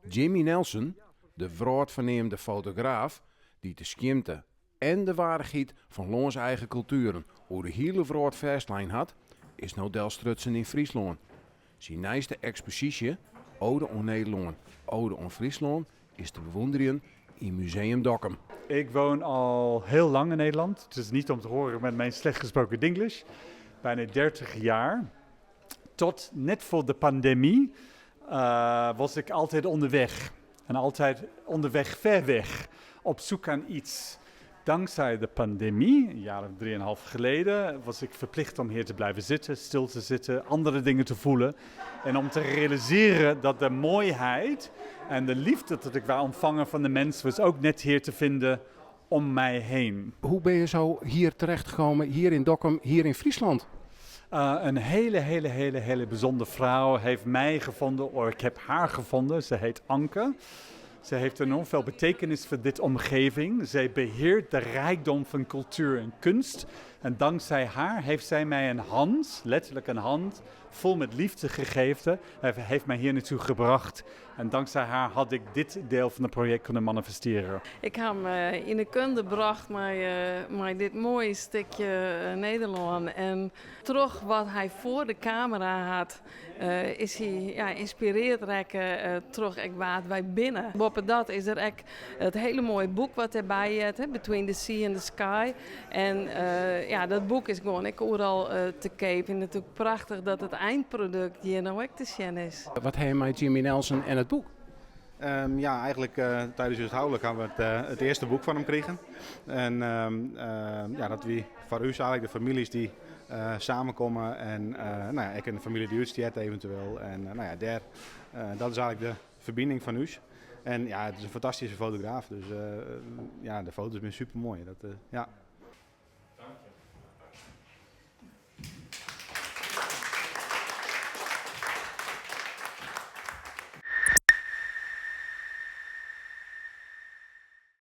Jimmy Nelson, de wrâldferneamde fotograaf dy't de skjinte en de waardichheid fan lânseigen kultueren oer de hiele wrâld fêstlein hat, is no delstrutsen yn Fryslân. Syn nijste eksposysje, Ode oan Nederlân, Ode oan Fryslân, is te bewûnderjen yn Museum Dokkum. Ik woon al heel lang in Nederland. Het is niet om te horen met mijn slecht gesproken Dinglish. Bijna 30 jaar. Tot net voor de pandemie was ik altijd onderweg. En altijd onderweg ver weg. Op zoek aan iets. Dankzij de pandemie, een jaar of 3,5 geleden, was ik verplicht om hier te blijven zitten, stil te zitten, andere dingen te voelen. En om te realiseren dat de mooiheid en de liefde dat ik wou ontvangen van de mens was ook net hier te vinden om mij heen. Hoe ben je zo hier terechtgekomen, hier in Dokkum, hier in Friesland? Een hele, hele, hele, hele bijzondere vrouw heeft mij gevonden, of ik heb haar gevonden. Ze heet Anke. Ze heeft enorm veel betekenis voor dit omgeving. Zij beheert de rijkdom van cultuur en kunst. En dankzij haar heeft zij mij een hand, letterlijk een hand, vol met liefde gegeven. Hij heeft mij hier naartoe gebracht. En dankzij haar had ik dit deel van het project kunnen manifesteren. Ik heb hem yn 'e kunde brocht mei dit moaie stikje Nederlân. En troch wat hy foar de kamera hat, is hy, ja, ynspirearre rekke troch ek wa't wy binne. Boppedat is der ek it hiele moaie boek wat derby heart, hè, Between the Sea and the Sky. En ja, dat boek is gewoan ek oeral te keap. En natuerlik prachtich dat it einprodukt hjir no ek te sjen is. Wat ha je mei Jimmy Nelson en it boek? Ja, eigenlijk tijdens het huwelijk hebben we het eerste boek van hem gekregen. En ja, dat wie voor u eigenlijk de families die samenkomen. En nou ja, ik en de familie die uitstiet eventueel. En nou ja, daar, dat is eigenlijk de verbinding van u. En ja, het is een fantastische fotograaf. Dus ja, de foto's zijn super mooi. Dat, ja.